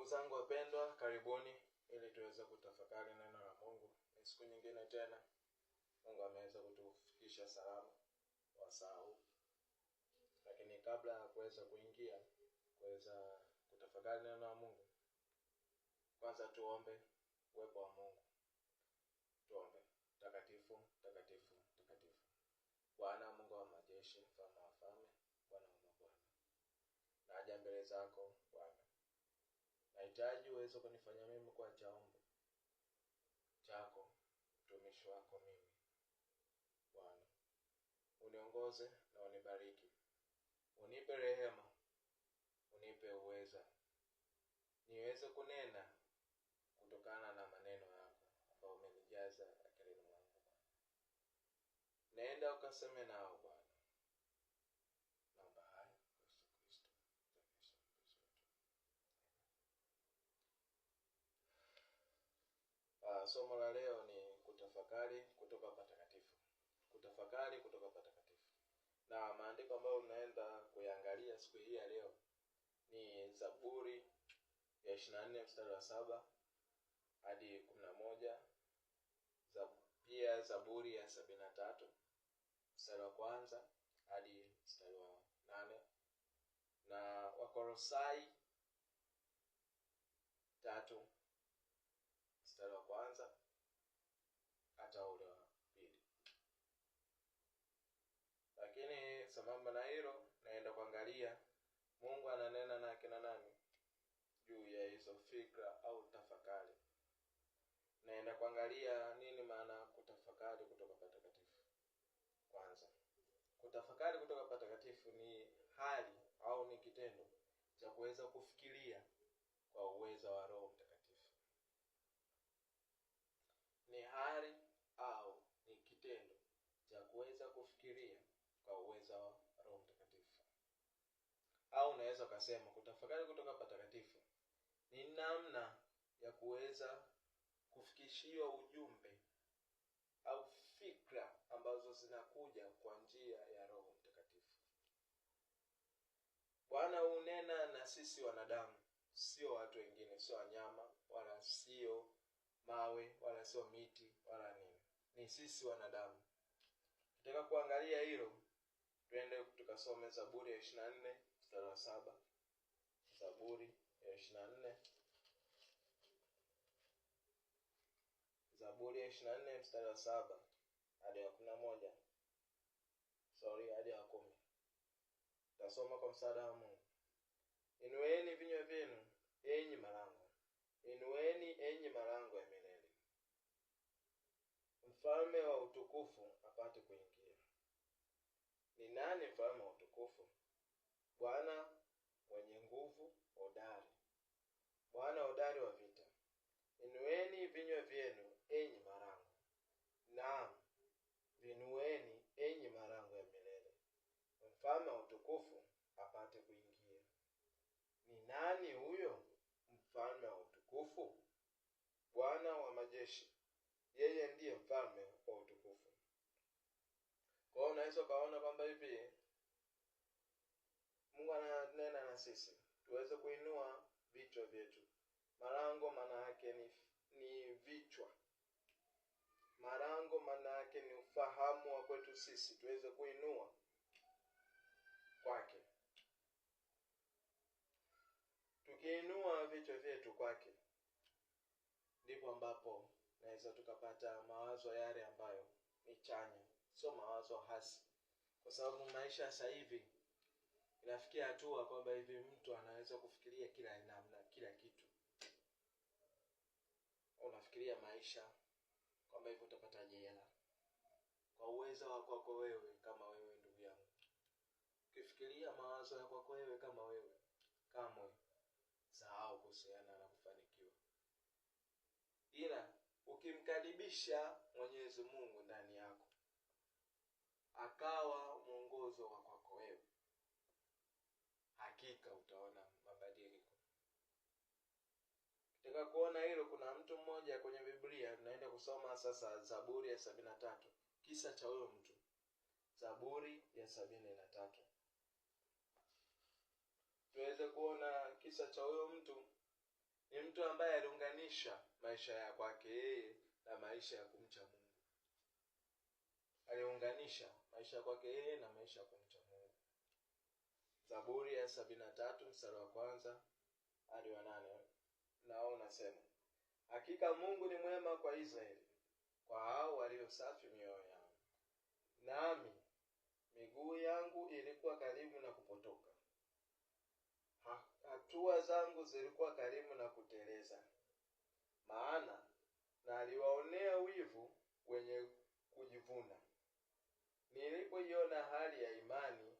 Ndugu zangu wapendwa, karibuni ili tuweze kutafakari neno la Mungu. Ni siku nyingine tena Mungu ameweza kutufikisha salama wasaa huu. Lakini kabla ya kuweza kuingia kuweza kutafakari neno la Mungu, kwanza tuombe uwepo wa Mungu. Tuombe. Mtakatifu, mtakatifu, mtakatifu, Bwana Mungu wa majeshi, mfalme wa wafalme, Bwana wa mabwana, naja mbele zako Bwana, nahitaji uweze kunifanya mimi kuwa chombo chako, mtumishi wako mimi Bwana. Uniongoze na unibariki, unipe rehema, unipe uweza, niweze kunena kutokana na maneno yako ambayo umenijaza akilini mwangu Bwana. Nenda ukaseme nao Bwana. Naomba haya kwa Yesu Kristo, Yesu wetu. Somo la leo ni kutafakari kutoka patakatifu. Kutafakari kutoka patakatifu. Na maandiko ambayo tunaenda kuyaangalia siku hii ya leo ni Zaburi ya 24 mstari wa 7 hadi 11, pia Zaburi ya 73 mstari wa kwanza hadi mstari wa 8, na Wakolosai 3 mstari wa kwanza hata ule wa pili. Lakini sambamba na hilo, naenda kuangalia Mungu ananena na akina nani juu ya hizo fikra au tafakari. Naenda kuangalia nini maana kutafakari kutoka patakatifu. Kwanza, kutafakari kutoka patakatifu ni hali au ni kitendo cha kuweza kufikiria kwa uwezo wa Roho Mtakatifu. Ni hali au ni kitendo cha kuweza kufikiria kwa uwezo wa Roho Mtakatifu. Au unaweza ukasema kutafakari kutoka patakatifu ni namna ya kuweza kufikishiwa ujumbe au fikra ambazo zinakuja kwa njia ya Roho Mtakatifu. Bwana hunena na sisi wanadamu, sio watu wengine, sio wanyama, wala sio mawe, wala sio miti, wala nini. Ni sisi wanadamu. Tutaka kuangalia hilo, twende tukasome Zaburi ya 24 mstari wa 7. Zaburi ya 24. Zaburi ya 24 mstari wa 7 hadi wa 11. Sorry, hadi wa 10. Tasoma kwa msaada wa Mungu. Inueni vinywa vyenu, enyi malango. Inueni enyi malango ya milele. Mfalme wa utukufu apate kuingia. Ni nani mfalme wa utukufu? Bwana mwenye nguvu hodari. Bwana hodari wa vita. Inueni vinywa vyenu enyi malango. Naam, vinueni enyi malango ya milele. Mfalme wa utukufu apate kuingia. Ni nani huyo mfalme wa utukufu? Bwana wa majeshi. Yeye ndiye mfalme wa utukufu. Kwa hiyo unaweza ukaona kwamba hivi Mungu ananena na sisi tuweze kuinua vichwa vyetu. Malango maana yake ni vichwa. Malango maana yake ni ufahamu wa kwetu sisi tuweze kuinua kwake. Tukiinua vichwa vyetu kwake, ndipo ambapo naweza tukapata mawazo yale ambayo ni chanya, sio mawazo hasi. Kwa sababu maisha sasa hivi inafikia hatua kwamba hivi mtu anaweza kufikiria kila namna, kila kitu. Unafikiria maisha kwamba hivi utapata hela kwa uwezo wa kwako wewe kama wewe ndugu yangu. Ukifikiria mawazo ya kwako wewe kama wewe, kamwe sahau kuhusiana na kufanikiwa. Ila ukimkaribisha Mwenyezi Mungu ndani yako, akawa mwongozo wa kwako wewe, hakika utaona mabadiliko. Ukitaka kuona hilo, kuna mtu mmoja kwenye Biblia, tunaenda kusoma sasa Zaburi ya 73, kisa cha huyo mtu. Zaburi ya 73. Tuweze kuona kisa cha huyo mtu Ni mtu ambaye aliunganisha maisha ya kwake yeye na maisha ya kumcha Mungu. Aliunganisha maisha kwake yeye na maisha ya kumcha Mungu. Zaburi ya 73 mstari wa 1 hadi wa 8 nao unasema, hakika Mungu ni mwema kwa Israeli, kwa hao walio safi mioyo yao. Nami miguu yangu ilikuwa karibu na kupotoka, hatua zangu zilikuwa karibu na kuteleza, maana naliwaonea wivu wenye kujivuna, nilipoiona hali ya imani